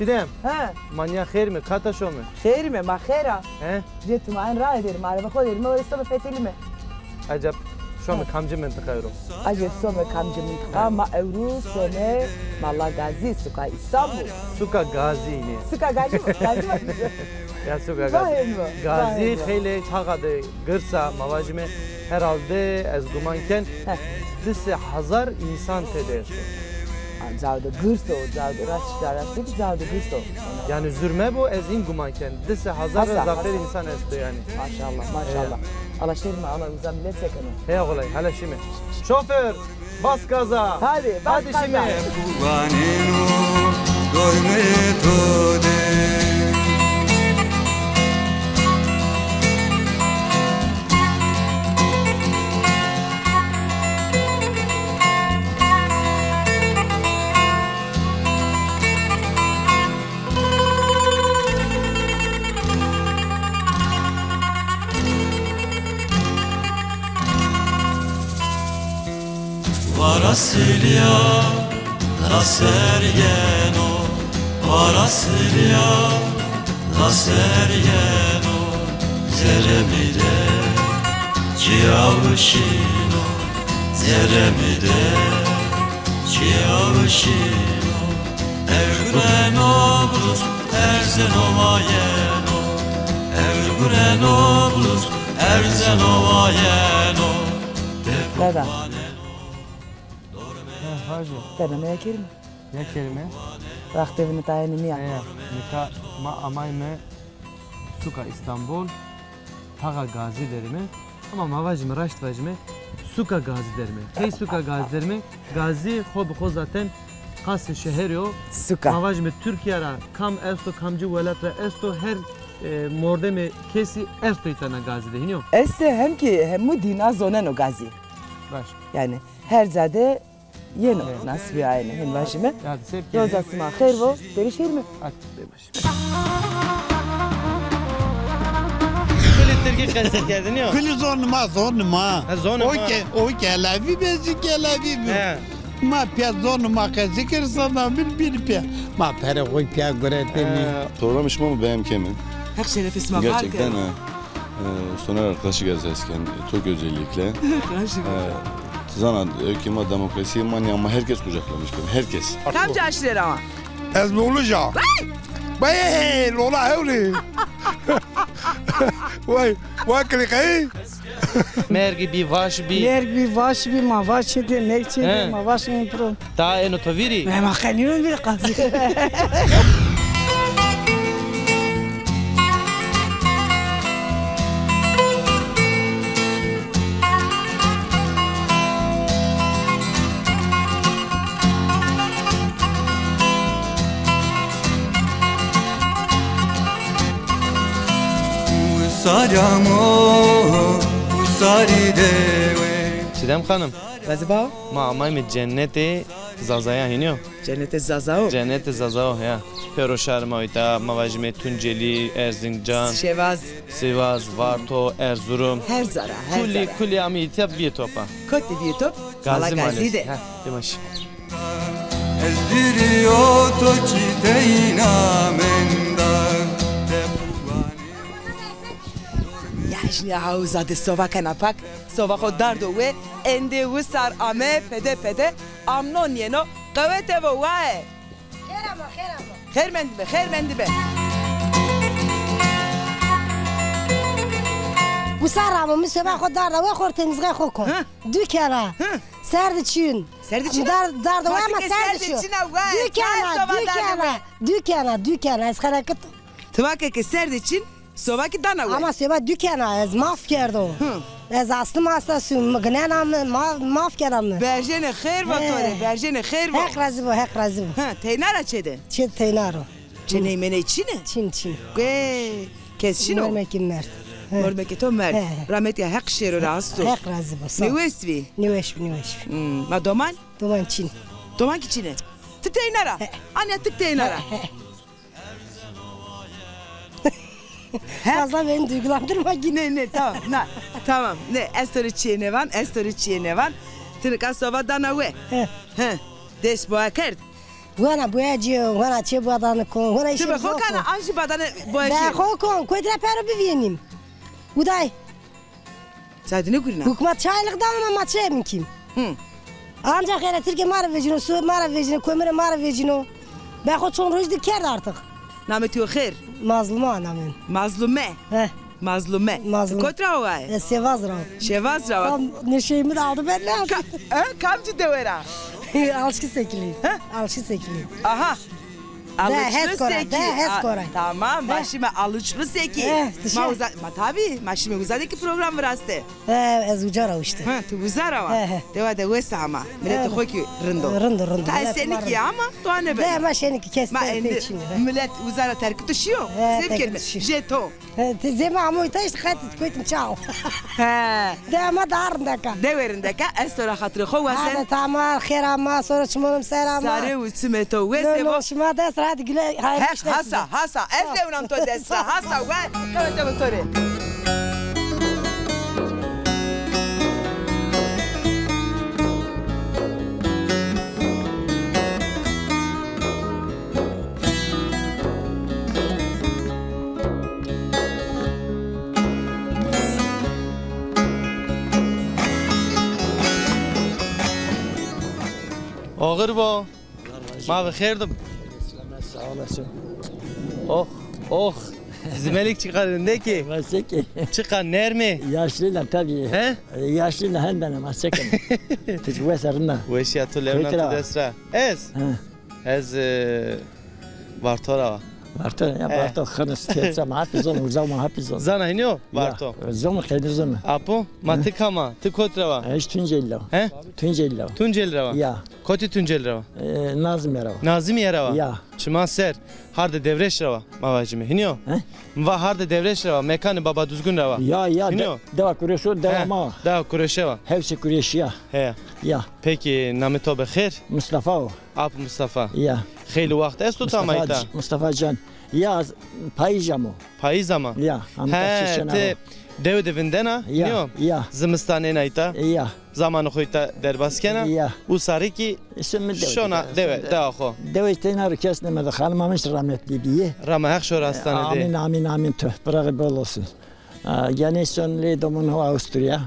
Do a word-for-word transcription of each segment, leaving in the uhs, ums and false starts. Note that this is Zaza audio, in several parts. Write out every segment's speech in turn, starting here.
Çiğdem. He. Ma nîya xêr mi? Kata şome? Xêr mi? Ma xêr a. He? Cê tu ma en raye derîme, arebe xo derîme, o îslamê fetelîme. Eceb, şome kamcî mintiqa ro? Eceb some kamcî mintiqa, ma ewro some Mala Gazî, suka Îstanbul. Suka Gazî nê. Suka Gazî, Gazî mi? Ya suka Gazî. Gazî xeylê taxa de girs a, ma vajîme herhalde ez guman ken di sey hezar însan tede esto. Caw de girs o, caw de rast, rast caw de girs o. Yanî zûr mebo, ez hîn guman ken. Di sey hezar ra zafêr însan esto yanî. Maşallah, maşallah. Ala şêrîme, ala uza milet sekeno. Heya xo lay, hala şîme. Şoför, bas gaza. Hadi, bas gaza. Hadi şîme. Varasilya la ser yeno, varasilya la ser yeno, zerrê mi de çiya vişîno, zerrê mi de çiya vişîno. Ewr gureno bulus erzeno wayeno, ewr gureno bulus erzeno wayeno. Deda. He, vajî. Te name ya kerîme? Ya kerîme? Wextê vinitayene nîya. He, nika ma amayme suka Îstanbul, taxa Gazî derîme. Ama ma vajîme, raşt vajîme, suka Gazî derîme. Qey suka Gazî derîme? Gazî xo bi xo zaten qasê şeherî yo. Suka. Ma vajîme Tirkîya ra kam esto, kamcî welat ra esto, her, e, mordemê kesî esto îta na Gazî de, hînî yo? Estê, hem kî hemû dîna zoneno Gazî. Raşt. Yanî her ca de yeno, nasibî ayene, hên vajîme. Roza sima xêr bo, bêrê şêrîme. Kulî tirkî qesey kerdin ya? Kulî zonê ma, zonê ma. Ha, zonê ma. O ke, o ke Elewî be, zî ke Elewî be. He. Ma pîya zonê ma qesey kerd, sana min bîn pîya. Ma perê xo pîya guretêne. He. Programê şima mi beğen keme. Heq şerefê sima bar kero. Gerçekten, he. Ee, Soner arkadaşı geldi eskiden, e, Türk özellikle. Karşı. Ee, zana, e, ki ma demokrasi, ma nîya ma herkes kucaklamış, herkes. Kamci aşîre ra wa? Ez Loluca. Vay! Vay, Lola hewrî. Vay, vay, kırıkayı. Merg bî, vaş bî. Merg bî, vaş bî, ma vaş çi de, merg çi de, ma vaş en pro. Ta eno to vîrî? Me ma qenînon vîrî qazî. Çiğdem Hanım. Vazî bawo. Ma amayme cennetê Zazaya, hînî yo? Cennetê Zazao? Cennetê Zazao, ya. Pêro şarê ma îta, ma vajîme Tuncelî, Erzincan, Şevaz, Sivas, Varto, Erzurum. Her zara, her zara. Kulî, kulî amî îta bîye topa. Kotî bîye top? Mala Gazî de. Heh, dima şî. Ez diriyo to çi teyna menda. Ya jî nîya hawza de sova kena pak. Sova xo dardo we, endê wisar ame pede pede, amnon yeno, qewete vo wae. Xêr ama, xêr ama. Xêr mendî be, xêr mendî be. Wisar amo, mi soba xo darda we, xor temizlixê xo kon. Hı. Dükana. Hı. Serdî çin. Serdî çin? Dar, darda we ama serdî çin. Dükana, dükana, dükana, dükana, ez xerekit. Ti vake ke serdî çin. Soba kî dana we. Ama soba dükana, ez maf kerdo. Hı. Ez astim asta sum, ginena mi, ma-, maf kena mi. Berjêne xêr va to rê, berjêne xêr va. Heq razî bo, Heq razî bo. Hı, teyna ra çê de? Çê teyna ro. Çê ney meney çin e? Çin, çin. Guê, kes çin o? Mormekî merd. Hı. Mormekê to merd. He, he. Rametîya Heq şêro ra asto. Heq razî bo, sağ ol. Nêweş bî? Nêweş bî, nêweş bî. Hmm, ma doman? Doman çin. Doman kî çin e. Ti teyna ra? He. Anya ti teyna ra? He, he. Fazla beni duygulandırma, git. Ne, ne, tamam. Na, tamam. Ne, ez to rê çîyê nêvan, ez to rê çîyê nêvan. Ti nika soba dana we. He. He. Dest boğa kerd. Wena boyacı, wena çê badane kon, wena işe zor kon. Ti be xo kana, an jî badane boyacı. Be xo kon, kotî ra pero bivînîm. Uday. Sadine gurina. Hukmat çaylık da ama ma çê mi kim? Hı. Ancak hele Tirke ma ra vecino, su ma ra vecino, kömüre ma ra vecino. Be xo çon roj di kerd artık. Namê to xêr? Mazluma namê. Mazlume. He. Mazlume. Mazlume. Kot ra wa? E, Sêvaz ra. Şêvaz ra wa. Tam neşeyimi de aldı ben, ne yapayım? Ka-, e, kamcî dewe ra? Alçıkı Sekili. He? Alçıkı Sekili. Aha. De, Aluçlu hes kora, Seki. De, hes kora. Tamam, ma şîme Aluçlu Seki. Ma uza, ma tabi, ma şîme uza de ki program viraste. He, ez uca ra işte. Ha, tu uza ra wa. He, he. Dewa de wes a ama. Milet xo ki rind o. Rind o, rind o. Ta senî ki ama tu ane be. De, ma şenî ki kes. Ma endi milet uza ra terkito şiyo. He, terkito şiyo. Jeto. He, ti zema amo ta işte xet koytum çal. He. De ama daha rindeka. De werindeka. Ez to ra xatirê xo wazen. Hadi tamam, xêr ama, sonra çimonum ser ama. Sare û çimê to wes ebo. No, no, şima dest rahat güle, hayırlı işler size. Hasa, hasa. Ez lewnam to dest ra. Hasa, we, kawete to rê. Oxir bo. Ma bi xêr dim. Sağ olasın. Oh, oh. Zimelik çiqa rindekî. Çiqa nermî. Yaşlıyla tabii. He? E, yaşlıyla hem ben ama sekin. Tic wes a rina. Weşîya tu lewna tu dest ra. Ez? He. Ez, e, Varto ra wa. Varto, ya Varto xinist, tepsa ma hepî zon, uza ma hepî zon. Zana hînî yo Varto? Zon, xeynî zon. Apo, ma ti kam a? Ti kot ra wa? Ez Tunceli ra wa. He? Tunceli ra wa. Tunceli ra wa? Ya. Kotî Tunceli ra wa? E, Nazimiye ra wa. Nazimiye ra wa? Ya. Çiman ser. Hardê Dewreş ra wa, ma vajîme. Hînî yo? He? Mi va Hardê Dewreş ra wa, mekanê Baba Duzgun ra wa. Ya, ya. Hînî yo? Dewa Kureşo, dewa ma. Dewa Kureşe wa. Hewsê Kureşî ya. He. Ya. Peki, namê to bi xêr? Mustafa o. Ap Mustafa. Ya. Xeylî waxt esto tu ama îta? Mustafa Can. Ya, payîz amo. Payîz ama? Ya. He, ti dewe de vindena? Ya, nîyo? Ya. Zimistanê ena îta? Ya. Zamanê xo îta derbas kena? Ya. Usarî kî şona dewe, dewa xo. Dewe teyna ro kes nêmendo. Xanima mi rahmetlî bîye. Rama Heq şo ra astane de. Amîn, amîn, amîn. Topraği bol olsun. Yanî son lê domon ho Avusturya.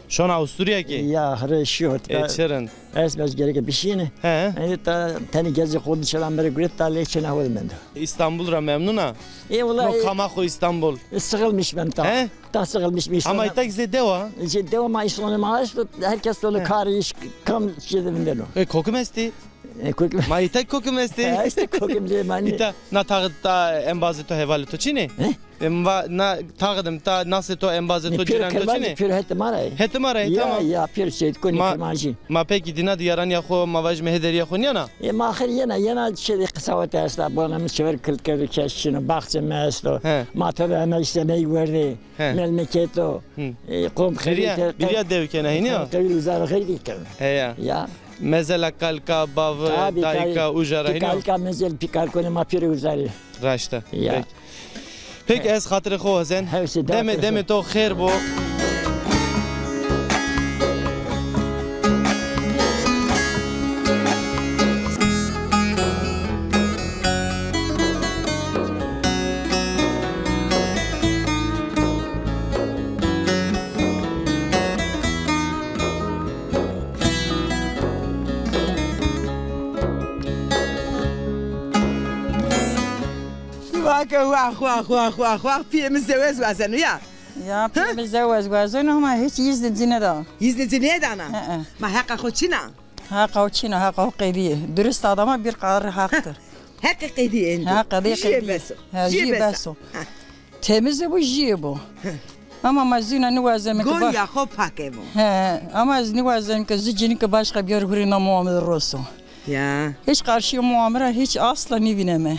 Şona Avusturya kî? Ya, rê şîyo. Ê, çi rind. Ez, ez gereke bişîne. He. Ê, ta tenê gezê xo di çela mi rê guret, ta lê çêna xo de mendo. Îstanbul ra memnun a? Ê, wela, no, ê, kama xo Îstanbul. Sıkılmış ben ta. He? Ta sıkılmış bir. Ama îta kî zê dewa? Zê dewa ma îsonê ma esto, herkes sonu kar, iş, kam çi de vindeno. Ê, kokim estî? E, kokim. Ma îta kokim estî. Ha, işte kokim lê manî. Îta na taxit ta embazê to, hevalê to çinê? He? E, mi va na taxidim ta nasê to, embazê to, cîranê to çinê? Pêro hetê ma ra yê. Hetê ma ra yê, tamam. Ya, ya, pêro seyîd konî kirmancî. Ma pekî dîna di yaranîya xo, ma vajîme hederîya xo nîyena? E, ma axir yena, yena çêdê qisawete esta, bona mi çever kiltkerdî kes çin o, baxçê mi esto. He. Ma tede emey semey werdê. He. Memleketo, e, qom xeyrî. Bîrîya dew kena hînî ya? Qewîl uza ra xeyrî kena. Heya. Ya. Mezela kalka, bavi, dayka, uca ra hînî ya? Kalka, mezel pî kalkonê ma pêro uza rê. Raşt a. Ya. Peki. Peki, ez xatirê xo wazen. Demê, demê to xêr bo. Vake wah, wah, wah, wah, wah, pîyê mi zewez wazeno ya. Ya, pîyê mi zewez wazeno ama hiç îznê ci nêda. Îznê ci nêdana? He, he. Ma heqa xo çin a? Heqa xo çin a, heqa xo qedî yê. Durist adama bir kararı haktır. Heqê qedî êndî. Ha, qedî qedî. Jîyê bes o. Ha, jîyê bes o. Temiz ê bo, jîyê bo. Ama ma zîna nîwazeme ke... Gonya xo pak ebo. He, ama ez nîwazeme ke zî cinîke başka biyar hurê na muamele roso. Ya. Hiç karşıya muamele hiç asla nîvîneme.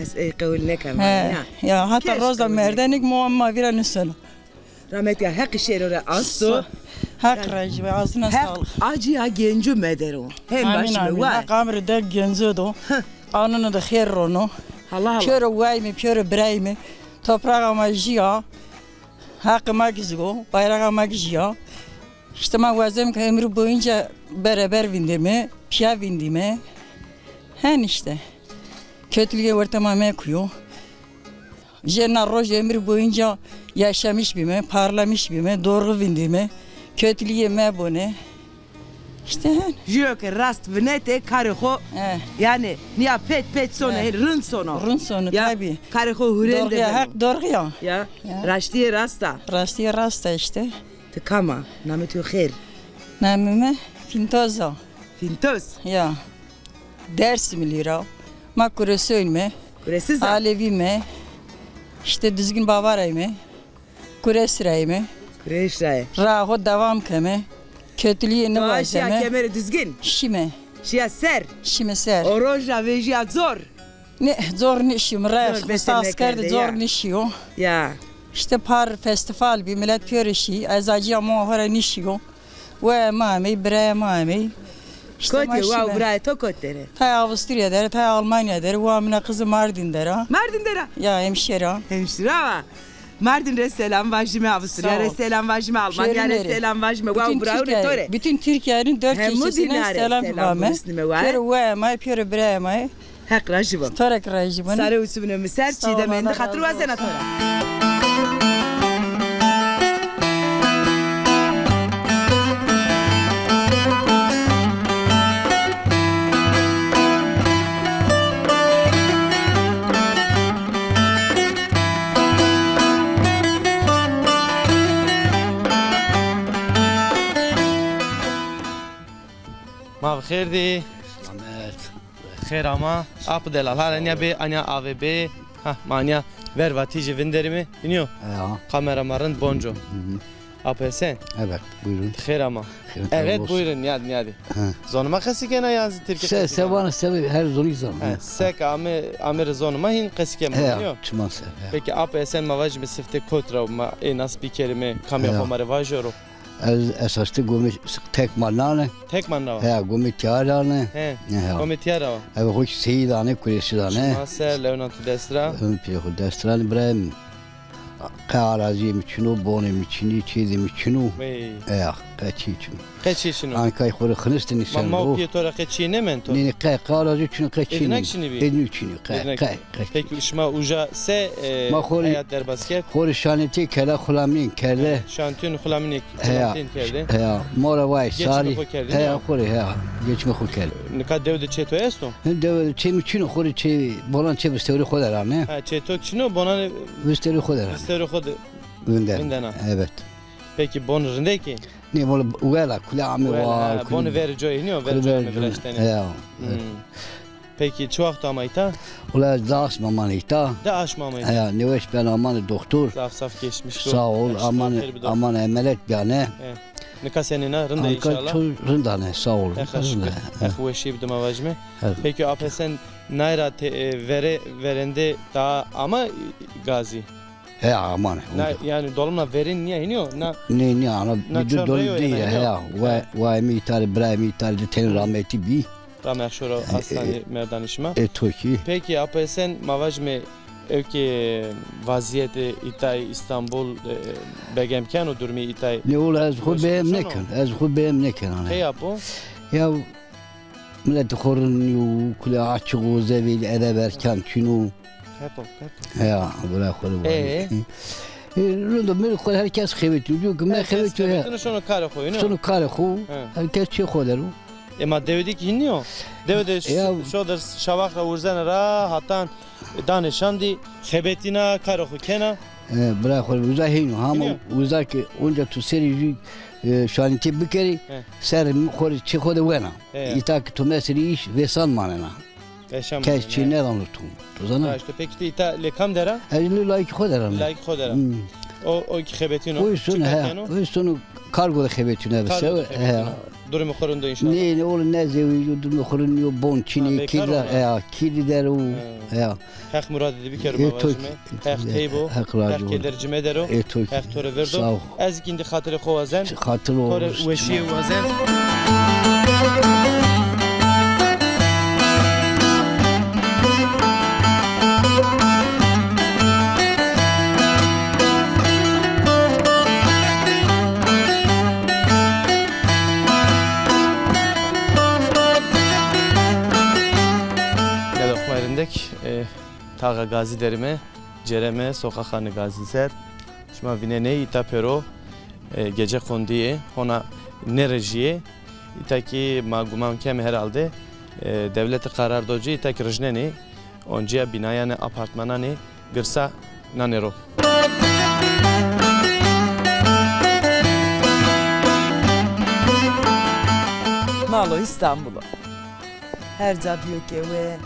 Ez ey qewil nêkeme. He, ya, hata roza merdenik muamele ma vîra nîseno. Rahmetî ya, Heqî şêro ra asto. Heq rajî be, ağzına sağlık. Heq acîya genco medero. Hem başîme wa. Heq amrê de genco do. Anunê de xêr rono. Hala hala. Pêro wayme, pêro birayme. Toprağa ma jîya. Heqê ma gizgo, bayrağa ma gijîya. İşte ma wazeme ke ömrü boyunca beraber vindîme, pîya vindîme. Hen işte. Kötülüğe ortama mekuyo. Jê na roj ömür boyunca yaşamış bime, parlamış bime, doğru vindime. Kötülüğe mebone. İşte hen. Jüyo ke rast vinete karê xo, eh, yani niya pet pet sono, eh, rind sono. Rind sono, ya, tabii. Karê xo hurende. Doğruya hak, doğruya. Ya, ya. Raştiye rasta. Raştiye rasta işte. Ti kam a? Namê to xêr? Namê mi Fintoz a. Fintoz? Ya. Dersimlî ra. Ma Kuresoyîn me. Kuresiz a? Alevî me. İşte Duzgin Bavarayî me. Kureş rayî me. Kureş rayî. Raa xo devam keme. Kötülüğe nêvajeme. Şîya kemerê Duzgin? Şîme. Şîya ser? Şîme ser. O roja vejîya zor? Ne, zor nişîyo. Mi raya xo saz kerde, zor nişîyo. Ya. İşte par festival bî, milet pêro şî, ez acîya ma xo ra nişîyo. Waya ma amey, biraya ma amey. İşte kotî, wa û birayê to kot der ê? Tayê Avusturya der ê, tayê Almanya der ê, wa mina qizî Mardin der a. Mardin der a? Ya, hemşire a. Hemşire a. Mardin rê selam vajîme, Avusturya rê selam vajîme, Almanya rê selam vajîme. Wa û birayunê to rê. Bütün Türkiye'nin dört köşesine selam vame. Pêro waya ma, pêro biraya ma. Heq rajî bo. To rê kî rajî bo. Sare û sibinê mi ser, çîdemê indi xatir wazena to ra. Ma bi xêr dî. Selamet. Xêr ama. Ap delal. Hala nya bê, anya avê bê. Ha, ma anya ver vatîjî vinderîme. Bînîyo? Ya. Kamera ma rind bonco. Hı hı. Ap Esen. Evet, buyurun. Xêr ama. Xêr, evet, olsun. Buyurun, niyad, niyadî. Ha. Zonê ma qesî kena yan zî tirkî qesî kena? Se, se vana, se her zonî zana. Ha, sek ame, ame rê zonê ma hîn qesî kema, bînîyo? Çima se, ya. Peki, Ap Esen, ma vajîme siftê kot ra ma ê nas bikerîme, kamê xo ma rê vajero? Ez esas de gomê tek ma nane. Tek ma nawa? He, gomê tîya ra ne. He. He, he. Gomê tîya ra wa? Eve xo kî seyî dane, kurêsî dane. Şima ser, lewna tu dest ra. Ön pîyê xo dest ra ne, birayim. Qe arazîyê mi çin o, bonê mi çin î, çîyê mi çin o. Ey. Eya, qe çî çin o. Qe çî çin o? Ankay xo rê xinistî nîsen. Ma, ma û pîyê to ra qe çîyê nêmend to? Nê, nê, qe, qe arazî çin o, qe çî nî. Êdîna çinî bî? Êdîna çinî, qe, qe, qe. Peki şima uca se, e, heyat derbas kerd? Xo rê şanetî kela xulamîn kerde. Şantîyonê xulamînê, xulamîn kerde. Heya, mora vay sarî. Geçimê xo kerdî, heya, xo rê, heya. Geçimê xo kerd. Nika dew de çê to esto? Dew de çê mi çin o, xo rê çê, bonan çê vistewrê xo der a ne. Ha, çê to çin o, bonan vistewrê xo der a. Vistewrê xo de vindena. Vindena. Evet. Peki bon rindekî? Nê, bon wela, kule ame wa. Bon vercoyê nîyo, vercoyê ame viraştene. Heya. Peki çi waxt ama îta? Ula ez di aşm aman îta. Di aşm ama îta? Heya, nêweş ben aman doktor. Zaf zaf geçmiş olsun. Sağ ol, aman, aman emelet biyane. Nika senîna, rind a înşallah? Çok rind a ne, sağ ol. Heq şukir. Heq weşî bide ma vajîme. Peki Ap Esen, nay ra te, e, vere, verende daha ama gazî? He, aman. Na, yanî dolimna verên nîya hînî yo? Na, nê, nîya, ana na bir çor dolum reyo değil ya, ya, ya. Wa, wa mi îta rê, bira mi îta rê de tenê rahmetî bî. Rame şora hastanê merdanê şima. E, to kî. Peki, Ap Esen, ma vajime ewkê vazîyetê îtay Îstanbul, e, begem keno durumê îtay? Ne ola ez xo begem nêken, ez xo begem nêken ana. Qey apo? Ya, miletê xo rind nîyo, kule açiq o, zevêl edeb erkan çin o. Qepo, qepo. Ya, bira xo rê vanê. E, rind o, mi rê xo, her kes xebetîyo. Diyor ki, me xebetîyo ya. Sono karê xo, yine. Sono karê xo. Her kes çê xo der o. E, ma dewe de kî hînî yo. Dewe de şodir şawax ra wurzena ra, hatan danê şandî, xebetîna, karê xo kena. E, bira xo rê uza hînî yo. Hama uza ki onca tu serî jü, e, şanîtî bikerî, ser xo rê çê xo de wena. Îta ki tu meselî îş vêsan manena. Kes çî nêdano tu. Tu zana? Raşt o. Peki ti îta lê kam der a? Ez lê layikî xo der a. Layikî xo der a. O, o kî xebetîno. O sono, he. O sono kargo de xebetîno. Kargo de xebetîno. Durumê xo rind o înşallah. Nê, nê, oğlum, ne zewî, durumê xo rind nîyo, bon çin ê, kîrda, ya, kîrdî der o, ya. Heq muradê de bikero ma vajime. Heq tey bo. Heq keder cime der o. Heq to rê verdo. Sağ ol. Ez kî îndî xatirê xo wazen. Xatir o. To rê weşîye wazen. Çaxa Gazî derîme, cereme soqaxa Nî Gazî ser. Şima vînenê îta pêro, e, gece kondî yê, hona nêrejîyê. Îta kî ma guman keme herhalde, e, dewlete qarar do ci îta kî rijnenê. Oncîya bînayanê apartmananê girsa nanê ro. Malo Îstanbul o. Her ca bîyo kewe,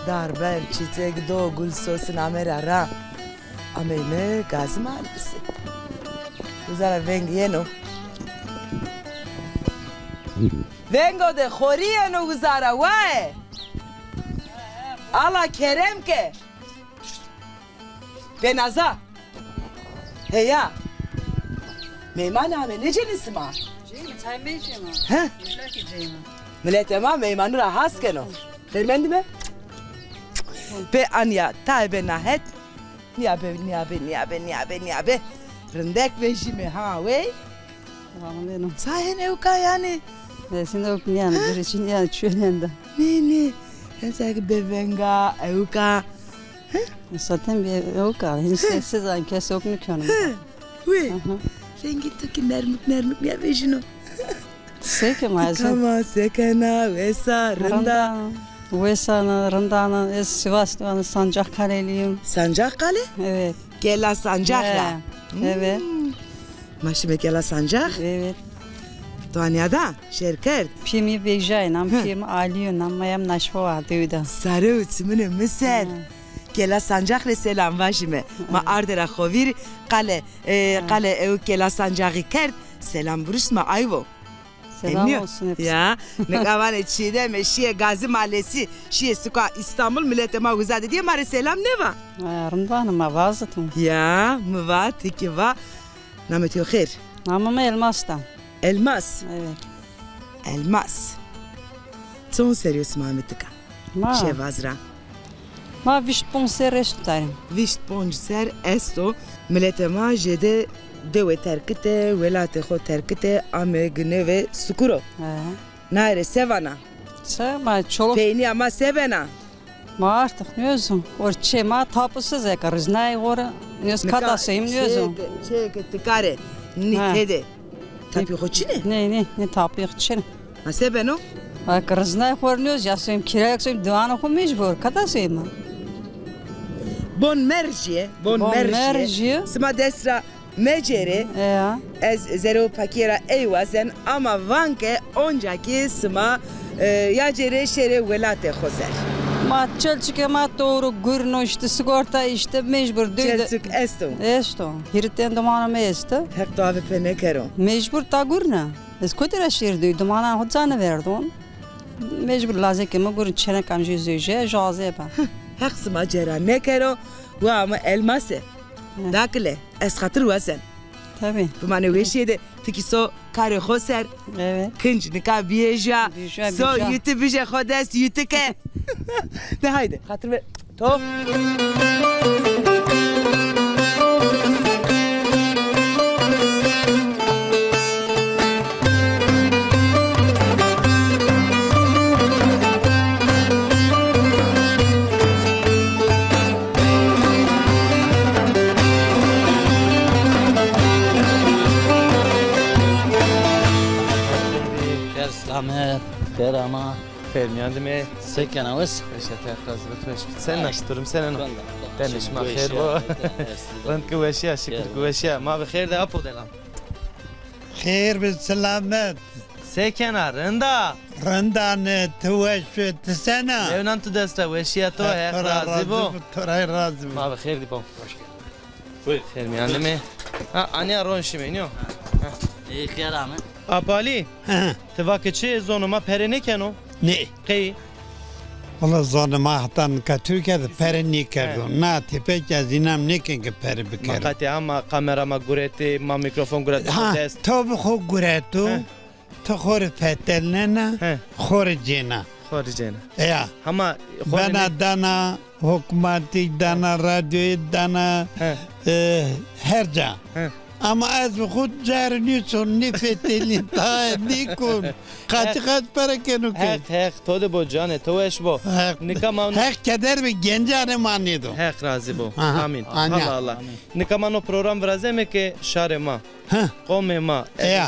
dar ber, çîçek do, gul sosin ame ra ra. Ameyme Gazî Mahallesi. Uza ra veng yeno. Vengo de xorî yeno uza ra, wae. Ala kerem ke. Benaza. Heya. Meyman ame, nêcenê sima? Ceyma, çay meyceyma. He? Millet ceyma. Miletê ma meymanû ra has keno. Xêr mendîme? Pê anya, tayê bê na het. Nîya be, nîya be, nîya be, nîya be, nîya be. Rindek vejîme ha wey. Vano beno. Sa hên ewka yanî? Esin ewk nîyanî, birî çin yanî, çuyên enda. Nê, nê. Esa ki bevenga, ewka. Zaten bir ewka. Hiç sessiz an kes ewk nîkeno. Wê. Rengê to kî nermik nermik nîya vejîno. Seke ma ez. Tamam, sekena, wesa, rinda. Wesana, rindana, ez Sivas diyarı, Sancakkaleliyim. Sancakkalê? Evet. Kela Sancak ra. Evet. Ma şime Kela Sancak? Evet. To anya da şêr kerd? Piyê mi vejayê, nam piyê mi Alî yo, nam ma yam naşva wa dewi da. Sare û çimunê mi ser. Kela Sancak rê selam vajîme. Ma arde ra xo vîr, qale, e, qale ew Kela Sancakî kerd, selam burişt ma ayvo. Selam olsun hepsi. Ya, nika vanê Çiğdeme şîye Gazî Mahallesi, şîye suka Îstanbul, miletê ma uza de dîye ma rê selam nêva. Ha, rind vanê, ma vazitim. Ya, mi va, ti kî va. Namê to xêr? Namê mi Elmas da. Elmas? Evet. Elmas. Çond serrî yo sima ame tika? Ma? Şevaz ra. Ma vîst ponc serr esto tarî. Vîst ponc serr esto. Miletê ma jêde dewe terkite, welatê xo terkite, ame ginê ve sukuro. He. Naye rê se vana? Se ma çoluk. Peynîya ma se bena? Ma artık nêzon. Or çê ma tapusiz eke riznayê xo rê. Nêz kata seyim nêzon. Çê ke, çê ke ti kare nî tede. Tapî xo çin ê? Nê, nê, nê tapî xo çin ê. Ma se beno? Eke riznayê xo rê nêzon, ya soyim kîrayek, soyim diwanê xo mecbur. Kata soyim ma? Bon merjîye, bon merjîye. Sima dest ra mecêrê. Ya. Ez zerrê û pakîye ra ey wazen ama van ke onca kî sima, e, ya cêrê şêrê welatê xo ser. Ma çelçikê ma tewr o, gurno, îşte sigorta, îşte mecbur dewî de. Çelçik esto? Esto. Hîrê ten dimanê mi esto. Heq to ave pê nêkero. Mecbur ta gurna. Ez kotî ra şêr dewî, dimanan xo ca nêverdon. Mecbur lazekê mi gurin çêneka mi jê zewje, jazê ba. Heq sima cêra nêkero, wa mi Elmase. Dakile, ez xatir wazen. Tabii. Bimanê weşîye de, ti kî so karê xo ser. Evet. Kinc nika bîyê ja. Bîja, so bîja. Yutî bije xo dest, yutî ke. De haydi, xatir ve to. Xêr selamet, xêr ama. Xêr mîyan de me. Se kena wes? Weşîya, ti Heq razî bo, ti weş bî. Sena, durum sena no? Demê şima xêr bo. Rind ki weşîya, şikir ki weşîya. Ma bi xêr de apo delam. Xêr bi selamet. Se kena, rind a? Rind a ne, ti weş bi, ti sena? Newnan tu dest ra, weşîya to, Heq razî bo. To ra razî bo. Ma bi xêr dî bo. Hoş geldin. Buyur. Xêr mîyan de me. Ha, anya ron şime, nîyo? Ha. Ey, xêr ame. Apalî, ti va ke çi, zonê ma pere nêkeno? Nê. Qey? Wela zonê ma heta nika Tirkîya de pere nêkerdo. Na tepek ez înam nêken ke pere bikero. Ma qatê ama kamera ma guretê, ma mîkrofon guretê. Ha, dest. To bi xo gureto. He. Ti xo rê fetelnena, xo rê cêna. Xo rê cêna. Ya. Hema xo rê bena nê- dana hukmatî, dana radyoyî, dana, e, her ca. He. Ama ez bi xo car nîson, nîfetelîn, tae nîkon. Qeçî qeç pere keno ke. Heq, heq, to de bo canê, to weş bo. Heq, nika ma heq keder bi gencanê ma nêdo. Heq razî bo. Aha, amîn. Anya. Allah Allah. Nika ma no program virazeme ke şarê ma, qomê ma,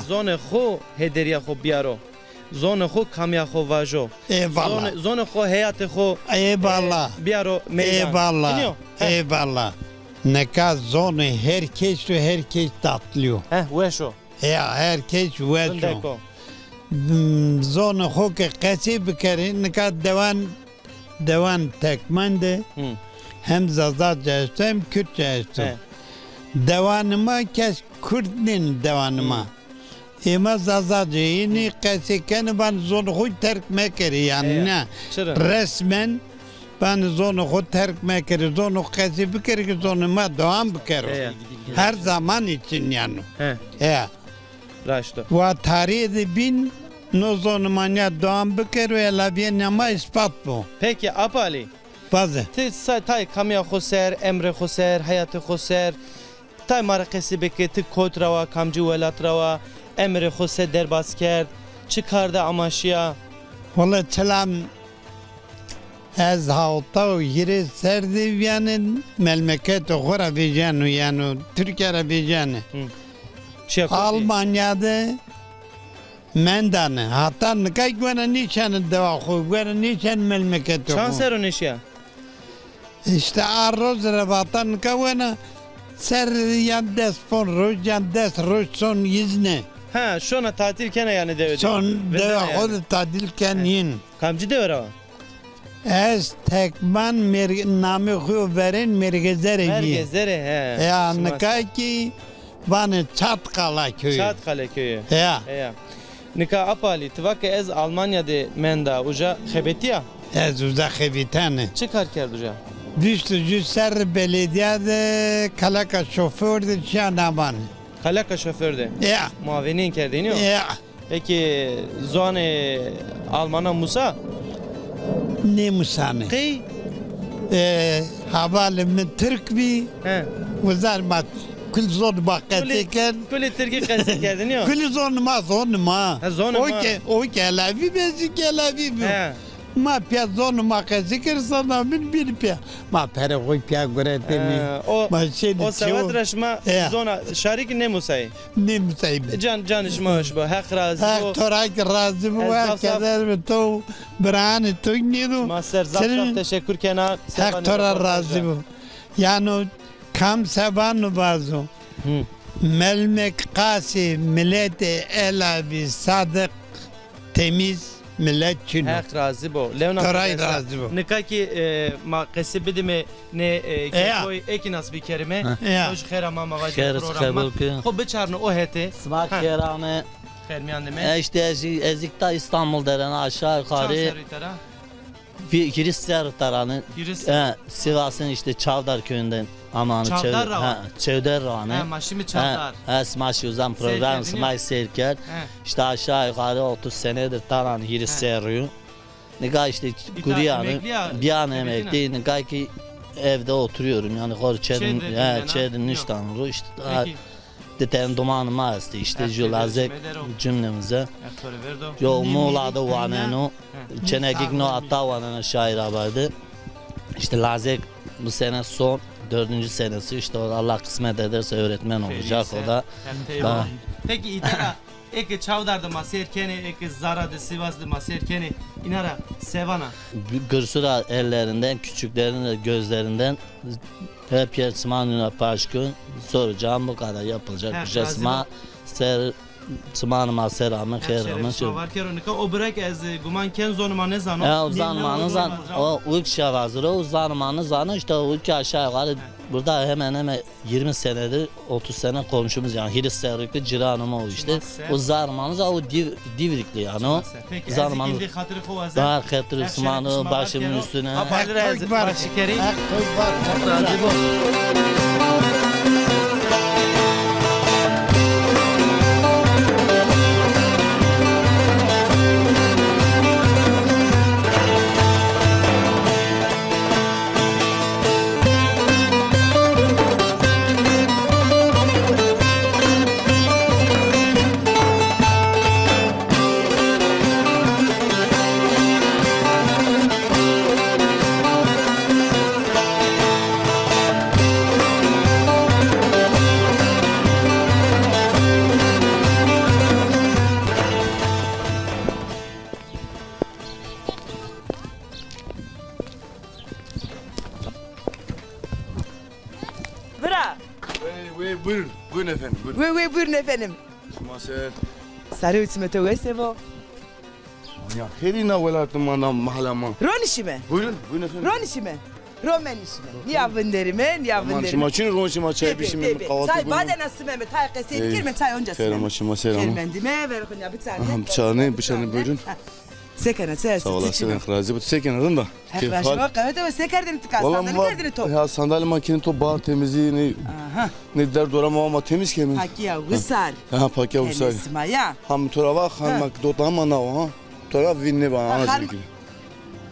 zonê xo hêderiya xo biyaro. Zonê xo kamiya xo vajo. Eyvallah. Zonê, zonê xo heyatê xo, eyvallah, e, biyaro meydan. Eyvallah. Dinîyo? Heh. Eyvallah. Nika zonê her kes û her kes tatlî yo. Heh, weş o. Ya, her kes weş o. Zindek o. Hmm, zonê xo ke qesey bikerê, nika dewan, dewan Tekman de hem Zazaca esto hem Kürtçe esto. He. Dewanê ma kes Kurd nîn dewanê ma. Ê ma Zazaca, înî qesey kenê, vanê zonê xo terk mekerê, yanî ne? Resmen vanê zonê xo terk mekerê, zonê xo qesey bikerê ke zonê ma dewam bikero. Her zaman için yanî. He. He. Raşt o. Wa tarîxê de bîn, no zonê ma nîya dewam bikero, elavîyenê ma îspat bo. Peki, Apalî. Vaze. Ti sa-, tay kamiya xo ser, emrê xo ser, heyatê xo ser, tay ma rê qesey bike, ti kot ra wa, kamcî welat ra wa, emrê xo se derbaz kerd, çi kar de amaşîya? Wele çilam, ez hewta û hîrê ser de vîyane, melmeketê xo ra vejîyane, yanî Tirkîya ra vejîyane. Hı. Çiya kotî? Almanya de mendane. Hata nika kî wena nêşîyane dewa xo, wena nêşîyane melmeketê xo. Çand serr o nêşîya? Îşte a roz ra vata nika wena ser yan des pon roj yan des roj son îzne. Ha, şona tatîl kena yanî dewe de. Son dewa xo de tatîl ken yin. Kamcî dewe ra wa? Ez Tekman, namê xo yo verên Mêrgezerê bî. Mêrgezerê, he. Ya, nika kî vanê Çatqala köyü. Çatqala köyü. Ya. Ya. Nika Apalî, ti va ke ez Almanya de menda, uca xebetîya? Ez uca xebitene. Çi kar kerd uca? Vîst û ju serrî belediya de kalaka şoför de şiya naman. Kalaka şoför de? Ya. Muavinîn kerdênî yo? Ya. Peki zonê Almana musa? Nêmusane. Qey? E, hevalê mi Tirk bî. He. Uza ma kul zonê ma qesey kerd. Kulî Tirkî qesey kerdênî yo? Kulî zonê ma, zonê ma. Ha, zonê ma. O ke, o ke elavî bî, ez kî elavî bî. He. Ma pîya zonê ma qesey kerd, sana min bîn pîya. Ma perê xo pîya guretênî. He, o, ma şênî o sewet ra şima zona şarî kî nêmusayî. Nêmusayî be. Can, canê şima weş bo. Heq razî bo. Heq to ra kî razî bo. Heq keder bi to, biraanê to nêdo. Ma ser zaf zaf teşekkür kena. Heq to ra razî bo. Yano kam se vano vazo. Hı. Melmek qasê miletê elavî sadiq, temîz milet çin o. Heq razî bo. Lewna to ra kî razî bo. Nika kî, e, ma qesey bidîme nê, e, kekoy ê kî nas bikerîme. Ha. Ya. To jî xêr ama, ma vajîme programa. Xêr qebul ke. Xo biçarne o hetê. Sima xêr ame. Xêr mîyan de me. E, îşte ez, ez kî ta Îstanbul de rena aşağı yukarı. Çand serrî tera? Hîris serr tera ne. Hîris. E, Sivas'ın işte Çavdar köyünden. Ama hani Çavdar ra wa? Ha, Çevder ra ne. Ha, ma şîme Çavdar. Ha, sima şî uza mi program sima seyr kerd. Ha. İşte aşağı yukarı otuz senedir taran hîris serrî yo. Nika işte gurîyane, bîyane emeklî, nika kî evde oturuyorum. Yani xor çê de, ha, çê de niştan ro işte. Peki. Di tene domanê ma estê, îşte ju lazek cumlemize. Yo Muğla de waneno. Çenegik no ata waneno şair abarde. İşte lazek bu sene son, dördüncü senesi, işte o Allah kısmet ederse öğretmen olacak o da. Peki îta ra, eke Çavdar de ma seyr kenê, eke Zara de, Sivas de ma seyr kenê, îna ra se vana? Gürsü ra ellerinden, küçüklerin de gözlerinden. Hep yer çiman yuna paşkun, soracağım bu kadar, yapılacak bir şey. Sima ser, çiman ma ser amın, xêr amın. Var kero nika o bırak ez, e, guman ken zonê ma nêzano. Ya, o zonê ma nêzano. O ilk şevazır o, o zonê ma nêzano, işte o ilk aşağı yukarı burada hemen hemen yirmi senedir, otuz sene komşumuz yani, hîris serrî kî ciranê ma o işte. O zonê ma nêzano, o Div-, Divrikli yani o. Peki, ez indi xatirê xo wazen. Daha xatirê sima no, başımın üstüne. Apalî ra ez başî kerî. Razî bo. Buyurun, buyurun efendim, buyurun. Wey, wey, buyurun efendim. Şima ser. Sarê û çimê to wes ebo. Ya xêrî na welatê ma, na mahala ma. Ronişîme. Buyurun, buyurun efendim. Ronişîme. Romenişîme. Nîya vinderîme, nîya vinderîme. Şima çin ronişîme, çay bişîme, kahvaltı. Çay badena simeme, tay qesey kerîme, çay onca simeme. Xêr ama, şima ser ama. Xêr mendîme, ver xo nîya biçarnê. Aha, biçarnê, biçarnê, buyurun. Se kena, se estî? Sağ olasın, razî bo. Se kena, rind a? Heq razî bo, qewete bo, se kerdinî ti ka, sandalî kerdinî to? Ya sandalî ma kenî to, bahar temizliği, ne, ne der dora ma, ma temiz keme. Pakîya wisar. Ha, pakîya wisar. Sima ya. Ha, mi to ra va, xanima ki dota ma na o, ha. To ra vîn nêba, ana zikir.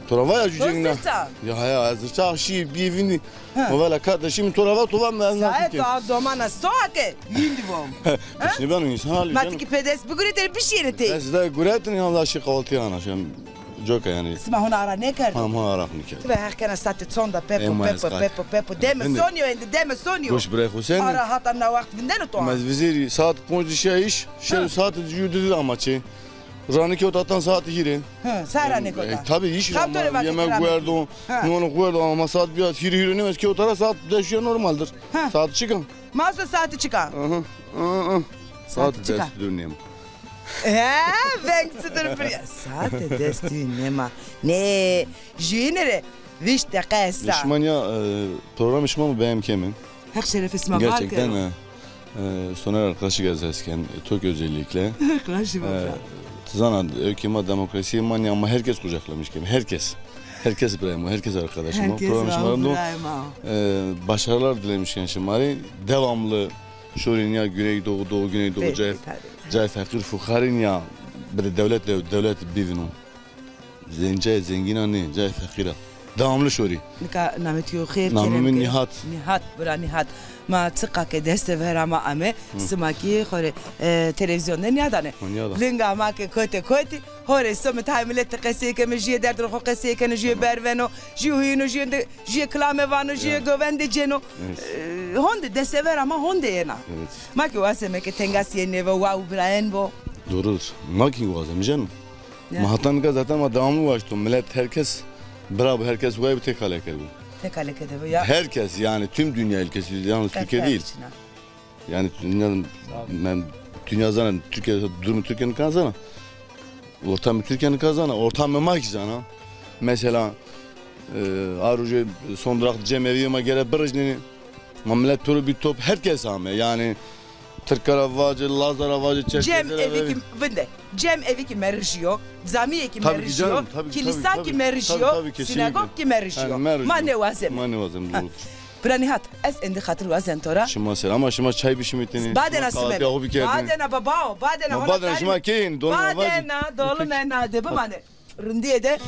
To ra va ya cüceng na. Ya, ya, zirça şî bî vînî. Ma vela kardeşim, to ra va, to va, mi ez na fikir. Sae to domana soa ke vîndî vom. Pişnî beno, însan halî. Ma ti ki pedes biguretêne, bişîyêne tey. Ez de guretin ya, da şî kahvaltı ana, şem coka yanî. Sima hona ara nêkerdin? Ham, hona ara nêkerdin. Ti be heq kena saete çond a, pepo, pepo, pepo, pepo. Deme sonî yo, êndî deme sonî yo. Goş birayê xo senî. Ara hata na waxt vindeno to? Ez vizêrî saat ponc de şîya îş, şew saat jû de ama çê. Ranî kewta tan saat hîrê. Hı, sahra nêkota. E, tabii, îş. Kam to rê vatê yemek guerdo, nonu guerdo ama saat bîya hîrê, hîrê nîm ez kewta ra, saat des ya normaldir. Saat çik a? Ma so saat çik a? Aha, aha. Saat des dönüyem. He, veng çitur bir ya. Saat des dönüyem a. Ne, jüyine re vîşt deqe esta. Şima ya, e, programê şima mi beğen keme. Heq şerefê sima var kero. Gerçekten, e, e, Soner arkadaşı gez ez ken, e, Tok özellikle. Heq razî bo. E, ti zana, ewkê ma demokrasîye ma nîya, ama herkes kucaklamış keme. Herkes. Herkes birayê ma, herkes arkadaşım o. Herkes birayê ma. E, başarılar dilemiş ken şima rê. Devamlı şorî nîya Güneydoğu, Doğu, Güneydoğu, cayê, cayê feqîr fuqarî nîya. Bir de devlet, devlet bivîno. Zengîna nê, cayê feqîr a. Devamlı şorî. Nika namê to yo xêr kerem ke. Namê mi Nîhat. Nîhat, bira Nîhat. Ma çiqa ke dest de vera ma ame, sima kî xo rê, e, televîzyon de nîyadane. Linga ma ke kotê kotî, ho rê some tay milet de qesey keme, jüyê derdê xo qesey keno, jüyê berveno, jüyê huyîno, jüyê de, jüyê kilame vano, jüyê govende cêno. E, honde, dest de vera ma honde yena. Ma kî wazeme ke tengasîye nêbo, wa û birayen bo. Doğrudur. Ma kî wazeme canım. Ma hata nika zaten ma devamlı uğraştım. Millet, herkes bira bo, herkes wayê bo, têkaleke de bo. Têkaleke de bo ya. Herkes, yani tüm dünya ülkesi, yalnız Türkiye değil. Yani dünya, ben dünya zana, Türkiye, durumu Türkiye nika zana. Ortamı Türkiye nika zana, ortamı ma kî zana. Mesela, e, a roje son durak cemeviye ma gere birijnenî. Ma millet pêro bî top, herkes ame. Yani Tirka ra vace, Laza ra vace, Çerkeze ra vace. Cem evikî vinde. Cem evikî merijîyo, camîyekî merijîyo, kilîsakî merijîyo, sînagog kî merijîyo. Ma nêwazeme. Ma nêwazeme, doğrudur. Bira Nîhat, ez êndî xatir wazen to ra. Şima ser, ama şima çay bişimitêne. Badena simeme. Badena babao, badena hona. Badena şima keyên, dolma vacî. Badena, dolma nade, bimane. Rindîye de.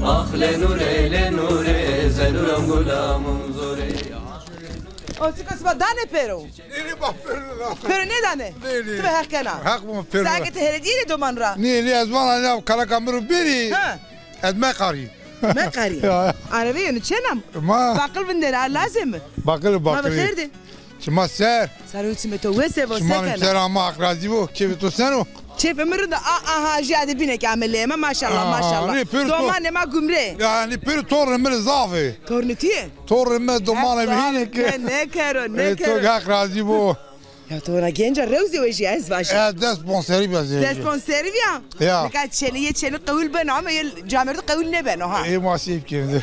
Ah lenure, lenure, zenuram gulamum zore. O çika sima dane pêro? Nê, nê, ba pêro da. Pêro nêdane? Nê, nê. Ti be heq kena. Heq bo pêro. Sake ti heredîyêne doman ra? Nê, nê, ez vana ya kalaka mi ro bêrî. Ha. Ez meqarî. Meqarî. Ya. Arebe yenu çena mi? Ma. Baqil vindêne, a lazê mi? Baqil, baqil. Ma bi xêr de. Şima ser. Sare û çimê to wes ebo, se kena? Şima ser ama, Heq razî bo. Kêfê to seno? Kêfê mi rind a. A, aha, jî ade bîne ke ame leyê ma, maşallah, maşallah. Domanê ma gumrê. Yanî pêro tornê mi rê zaf ê. Tornê tu yê? Tornê mi, domanê mi hînê ke. Nêkero, nêkero. Ê, to Heq razî bo. Ya to na genca rewzê wejîya, ez vajî. E, des ponserî bîya zê. Des ponserî bîya? Ya. Nika çênî, yê çênî qewil beno ama yê camêrdî qewil nêbeno ha. Ê, ma sey bikêm de.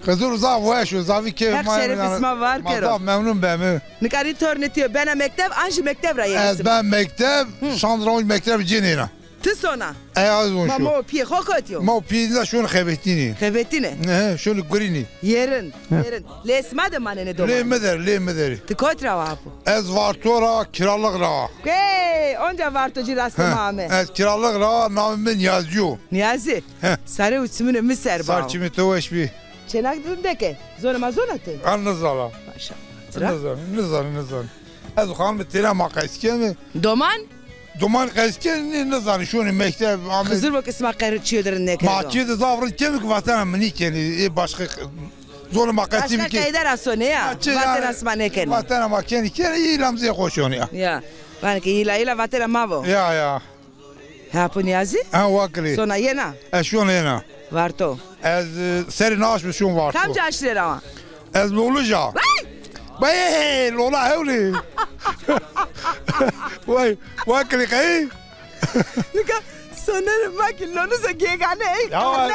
Xizir zaf weş o, zafî kêf ma. Heq şerefê sima var kero. Ma zaf memnun beme. Nika rî tornê tu yo bena mekteb, an jî mekteb ra yê? Ez ben mekteb, şand ra onc mekteb cênêna. Ti sona? E, ez on şo. Ma, ma û pîyê xo kotî yo? Ma û pîyê de şono xebetînî. Xebetîne? He, şono gurînî. Yê rind, yê rind. Lê sima de manenê doman? Lê mi der, lê mi derî. Ti kot ra wa apo? Ez Varto ra, Kiralık ra. Hey, onca Vartocî rastê ma ame. Ez Kiralık ra, namê mi Niyazî yo. Niyazî? He. Sare û çimunê mi ser ba. Sar çimê to weş bî. Çênak dindeke. Zonê ma zona ti? Ez nizana. Maşallah. Nizan, nizan, nizan. Ez xanimê têra ma qesî keme. Doman? Doman qesî kenê, nê, nizanî, şonê mekteb, ame. Xizir bo ke sima qe çîyo de rind nêkerdo. Ma çîyo de zaf rind keme ke vatena mi nîkenê, ê başka Zonê ma qesî bikê. Başka qayde ra sonê ya. Vatena sima nêkenê. Vatena ma kenî kenî, îlam zê xo şonê ya. Ya. Vanê ke îla îla vatena ma vo. Ya ya. Apo Nîyazî? Ha, Wakilî. Sona yena? Ez şon yena. Varto. Ez, e, serê na aşmî şon Varto. Kamci aşîre ra wa? Ez Lolij a. Vay! Vay, Lola hewlî. Vay, Wakilî qey? Nika soner ma ki Lolij a gegane ey. Ya.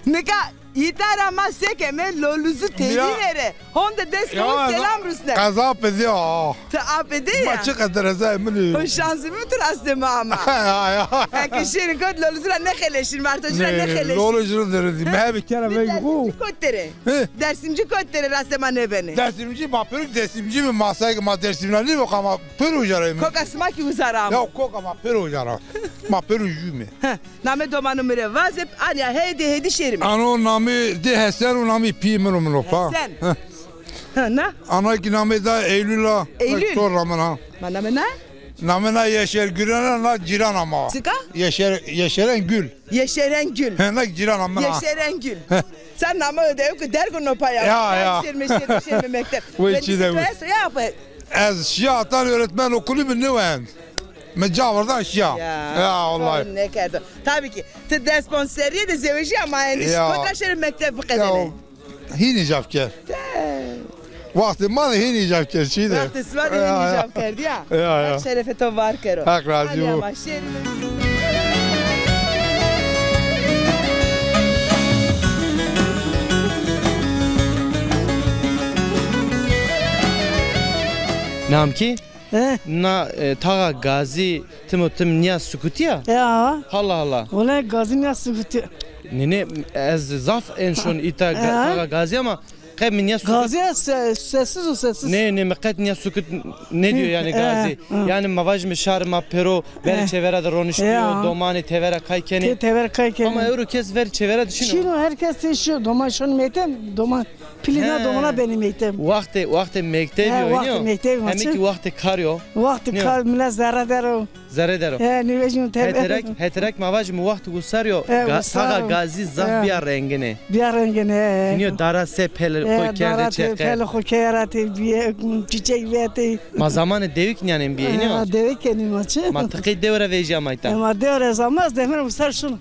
Nika îta ra ma sekeme Lolij têdî vere. Honde dest kewin selam rusne. Ez apê dê a. Ti apê dê ya? Ma çiqedir ez ay min. Ho şansî mi tu rastê ma ama. Ya, ya. Eke şêrin kot Lolij ra nêxeleşin, Vartocî ra nêxeleşin. Lolij ra derê dî. Mehebî kera vey. Dersimcî kot derê. Dersimcî kot derê rastê ma nêbenê. Dersimcî ma pêro Dersimcî mi, ma say ke ma Dersimcî ra nîyo, ama pêro uca ra mi. Koka sima ki uza ra. Ya koka ma pêro uca ra. Ma pêro jû mi. Namê domanû mi rê vaze, anya hêdî hêdî şêrîme. Ano namê dê Hesen û namê pîyê min o, min o pa. Hesen. Ha, na? Ana ki namê da Eylül a. Eylül. Çor namê na. Ma namê na? Namê na Yeşer Gülen a, na cîrana ma. Çika? Yeşer, Yeşeren Gül. Yeşeren Gül. He, na cîrana ma. Yeşeren Gül. He. Sen namê de yok dergo no paya. Ya, ya. Şêrme, şêrme, şêrme mektep. Vay çi de. Ya, Ez şiya atan öğretmen okulu mi nêwend. Mi ca verdan şiya. Ya, ya, vallahi. Sorun nêkerdo. Tabii ki. Ti dest pon serrîye de zewejîya ma enîş. Ya. Kota şêrê mekteb biqedenê. Ya, hîn îcab kerd. Te. Waxtê ma de hîn îcab kerd, çî de. Waxtê sima de hîn îcab kerd ya. Ya, ya. Heq şerefê to var kero. Heq razî bo. Hadi ama şêrî. Namkî? He? Na, e, taxa Gazî tim û tim nîya sukutî ya? Ya. Hala hala. Wele Gazî nîya sukutî. Nê, nê, ez zaf en şon îta ga-, taxa Gazî ama qe mi nîya sukut. Gazî ya se-, sessiz o, sessiz. Nê, nê, mi qet nîya sukut nêdîyo yanî Gazî. Yanî ma vajîme şarê ma pêro verê çêvera de roniştîyo, domanê têvera kay kenê. Tê-, têvera kay kenê. Ama ewro kes verê çêvera de çin o. Çin o, her kes tê şîyo, doman şon meyteb, doman Pilî na domona benî mekteb. Waxtê, waxtê mektebî yo, waxtê mektebî. Heme kî waxtê kar yo. Waxtê kar, mila zerre der o. Zerre der o. He, nîvejîno tebe. Heterek, heterek ma vajîme waxtê usar yo. Taxa Gazî zaf bîya rengine. Bîya rengine, he. Nîyo dara se pelê xo kerde çeqe. Pelê xo kerde bîye, çîçek vetê. Ma zamanê dewik nîyanên bîye, nîyo? Dewik kenî ma çi? Ma ti qey dewe ra vejîya ma îta? Ma dewe ra zaf ma ez deferê usar şino.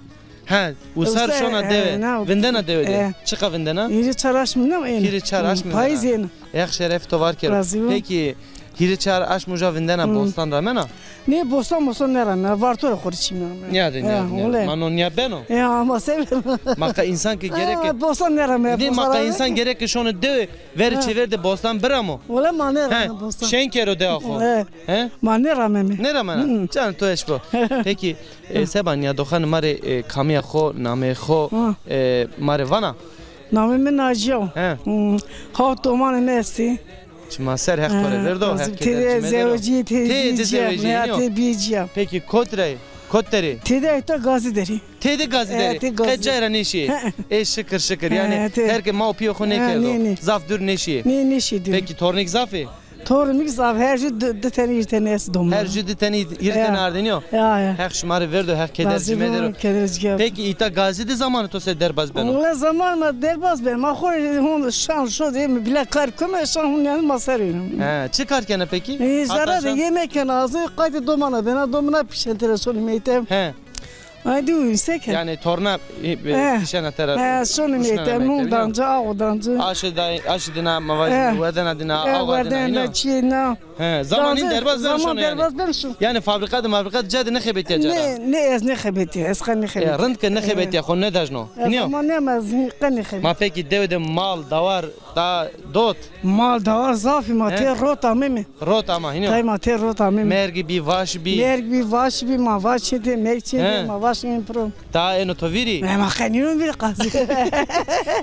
He, usar şona dewe. Vindena dewe de. Çiqa vindena? Hîrê çar aşm vindena. Hîrê çar aşm vindena. Payîz yena. Heq şeref to var kero. Razî bo. Peki, hîrê çar aşm uca vindena, bostan ramena? Nê, bostan bostan nêramena. Varto ra xo rê çî nêramena. Nîya de nîya. Ma no nîya beno? Ya, ama se beno. Ma qa însan ke gereke. Bostan nêramena. Nê, ma qa însan gereke şono dewe, verê çêver de bostan biramo. Wele ma nêramena bostan. Şên kero dewa xo. He? Ma nêrameme. Nêramena. Canê to eş bo. Peki, E, seba nîyadoxanê ma rê, e, kamîya xo, nameyê xo, e, ma rê vana? Nameyê mi Naciye yo. He. Hmm, hawt domanê mi estê. Çima ser Heq to rê verdo, Heq keder çîme dero. Têde zewecîye, têde bîyecîya. Têde zewecîye, nîyo? Têde bîyecîya. Peki kot rey, kot derê? Têde esta Gazî derê. Têde Gazî derê? He, têde Gazî derê. Qe cay ra nêşîyê? He. Ê şikir şikir, yanî her ke ma û pîyê xo nêkerdo. He, nê, nê. Zaf dûr nêşîyê? Nê, nêşîyê dûr. Peki tornîk zaf ê? Tornî mi zaf, her jû di, di tenî, hîrê tenî est doman. Her jû di tenî, hîrê tenî ardênî yo? Ya, ya. Heq şima rê verdo, Heq keder çîme dero. Keder çîme. Peki îta Gazî de zamanê to se derbaz beno? Wele zamanê ma derbaz beno. Ma xo hon şan şo de mi bîle kar keme, şan hon yanî ma ser êno. He, çi kar kena peki? E, zerre de yemek kena, azê qaytê domana bena, domana pişen tera şonê mekteb. He. Ay, dû, se ke. Yanî torna, e, e, pişena tera. He, şonê mekteb, nûn dan ci, aw dan ci. Aşê da, aşê dina, ma vajîme, werdena dina, aw werdena, werdena çîyê na. He, zaman hîn derbaz beno şonê yanî. Zaman derbaz beno şon. Yanî fabrîka de, mabrîka de ca de nêxebetîya ca ra? Nê, nê, ez nêxebetîya, ez qe nêxebetîya. E, rind ke nêxebetîya, xo nêdajno. Nîyo? Zaman nê, ez qe nêxebetîya. Ma pekî dewe de mal, dawar, da, dot? Mal, dawar zaf ê, ma tê rot ameme. Rot ama hînî yo? Tay ma tê rot ameme. Merg bî, vaş bî. Merg bî, vaş bî, ma vaş çê de, merg çê de, ma vaş ên piro. Ta êno to vîrî? E, ma qe nîno vîrî qazî.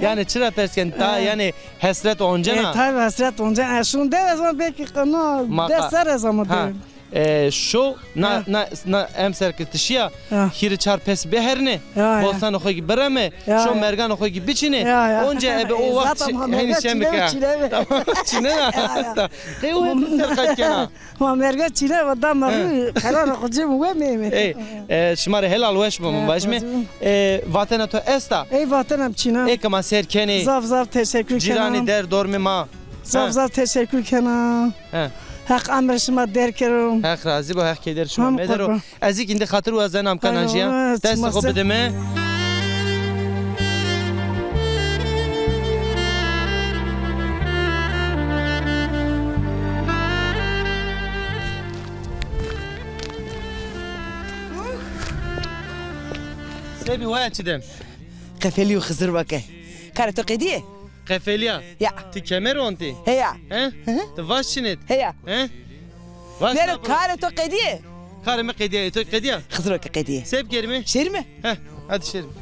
Yanî çira pers ken, ta yanî hesret oncena? E, tay hesret oncena. E, şun dewe ez ama belkî qe no des serre ez ama dewe. E, şo na, na, na emser ki tişiya, hîrê çar pes biherne, bostanê xo ki bireme, şo merganê xo ki biçine, onca ebe o waxt henî şen bike. Tamam, çine na. Qey o hep ser qet kena. Ma merga çine va da ma rû, qerara xo cem we meme. Ey, e, şima rê helal weş bo, min vajime. E, vatena to esta? Ey, vatena mi çina. Ê ke ma ser kenê. Zaf zaf teşekkür kena. Cîranî der dormê ma. Zaf zaf teşekkür kena. He. Heq emrê şima der kero. Heq razî bo, Heq keyder şima medero. Ez kî îndî xatir wazena, amka nanciya. Destê xo bide mi. Sebî waya çi dem? Qefelî û Xizir weke. Karê to qedîye? Qefelîya? Ya. Ti kemer ontî? Heya. He? Ti vaş çinit? Heya. He? Vaş. Nero, karê to qedîye? Karê mi qedîya, ê to qedîya? Xizir weke qedîye. Se bikerîme? Şêrîme? Heh, hadi şêrîme.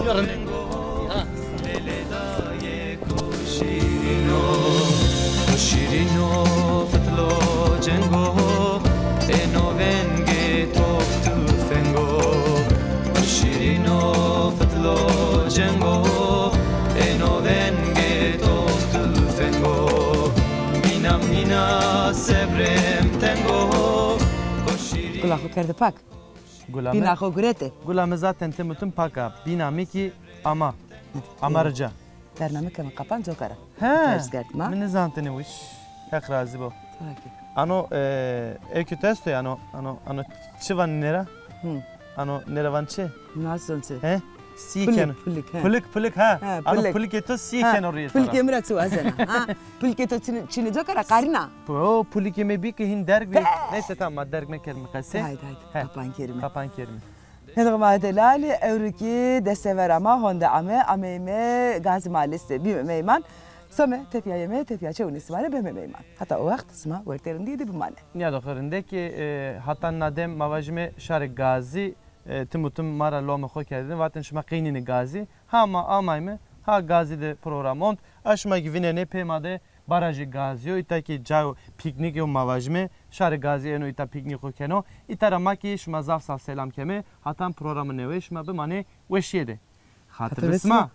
Yo, rind. Ha. Gula xo kerde pak. Gula mi. Bîna xo gurete. Gula mi zaten tim û tim pak a. Bîna mi kî ama. Ama rica. Bername keme qapan coka ra. He. Ders kerd ma. Mi nizanitêne wiş. Heq razî bo. Takî. Ano, e, ê ke to esto ya, ano, ano, ano çi vanê nê ra? Hı. Ano nê ra vanê çi? Nazon çi? He? Sî keno. Pulik, pulik, he. Pulik, pulik, ha. He, ano pulik. Pulikê to sî keno rîyê to ra. Pulikê mi ra çi wazena? Ha? Pulikê to çinê, çinê coka ra qarîna. O pulikê mi bî ke hîn derg bî. Neyse, tamam, ma derg mekerîme qesê. Haydi, haydi. He. Qapan kerîme. Qapan kerîme. Hênî ma delalî, ewro kî destevera ma honde ame, ameyme Gazî Maliz de bîme meyman. Some tepîya yeme, tepîya çewunê sima rê beme meyman. Heta o wext sima wertê rindî de bimanê. Nîyadoxê rindekî, e, heta na dem ma vajîme şarê Gazî, e, tim û tim ma ra lomê xo kerdêne. Vatêne şima qey nînê Gazî. Ha ma amayme, ha Gazî de program ont. A şima kî vînenê pê ma de Barajê Gazî yo, îta kî cayo pîknîk yo ma vajîme. Şarê Gazî êno îta pîknîk xo keno. Îta ra ma kî şima zaf zaf selam keme. Hatan programê newê şima bimanê weşîye de. Xatir bi sima.